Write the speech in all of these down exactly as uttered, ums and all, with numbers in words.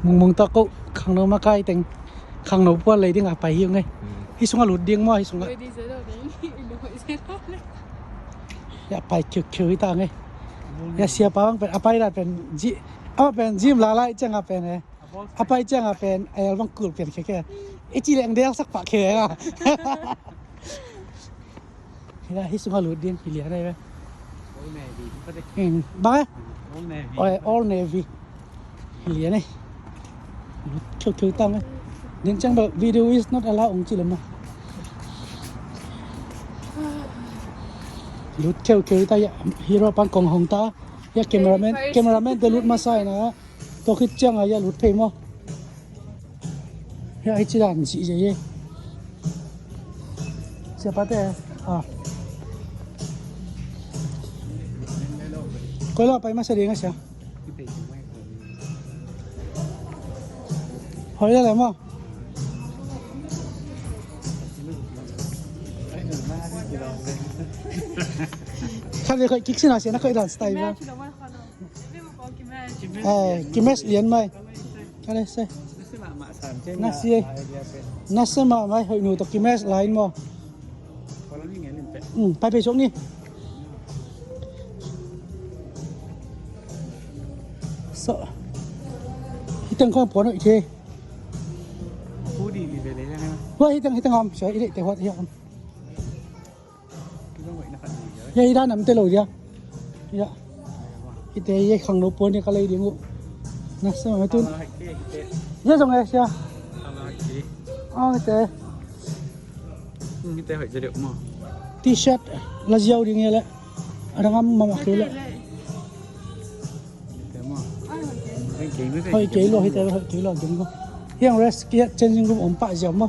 Mungmung tawh ko khangno makai teng khangno puan lei ding a pai hi ung ei. Hi sungah lut ding maw, hi sungah. Ya pai khiukhiu hi ta ung ei. Ya siapa bang pen a pai dan pen ji, a pen jim lalai ciang a pen e. A pai ciang a pen a yal bang kul pen khekhe. I ci leng del sak pah khe a. Hi la, hi sungah lut ding, hi lian ei ve. Bang e? Oi, Old Navy. Hi lian ei. Lut khiukhiu ta ung ei. Ding ciang bel video is not allowed ong ci lem a. Lut khiukhiu ta ya, hero pan kong hong ta. Ya cameraman, cameraman te lut masa ina. Tua khit ciang a ya lut phei maw. Hia, hih ci dan cih zia hi. Siapa te a. Koi lo pai masa ding a sia. Hoi la le maw. Khat le koi kik sin a sia na koi dan style ba. Eh, kimes lian mai. Ka le se. Nasi. Nasi ma mai hoi nu to kimes lain mo. Hmm, pai pe sok ni. So. Hitang kong puan hoi the. Hua hitang hitang am sa ile te huat hiam. Ya, i dan am te lo dia. Ya. Hite ye khangno puan ni ka lei ding uh. Na sa ma tun. Ya zong e sia. Ah, hite. Hite hoi je deuh mo. T-shirt la ziau ding ye le. A dang am mama kei le. Hoi kei lo, hite hoi kei lo, kei lo. Hiang rest kia changing room om pah ziau mo.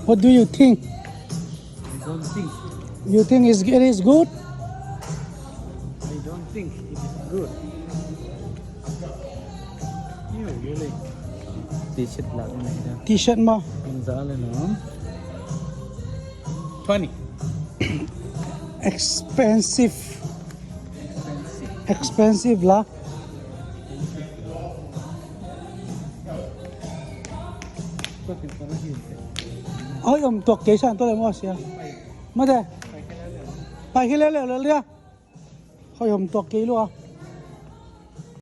What do you think? I don't think. You think it's, it is good? I don't think it is good. Yo, really. T-shirt lah ni dah. T-shirt mah. Twenty. Expensive. Expensive lah. Oi, om tuak kei san, tuak le mo sia. Mate. Pai kei le le le dia. Hoi, om tuak kei lua.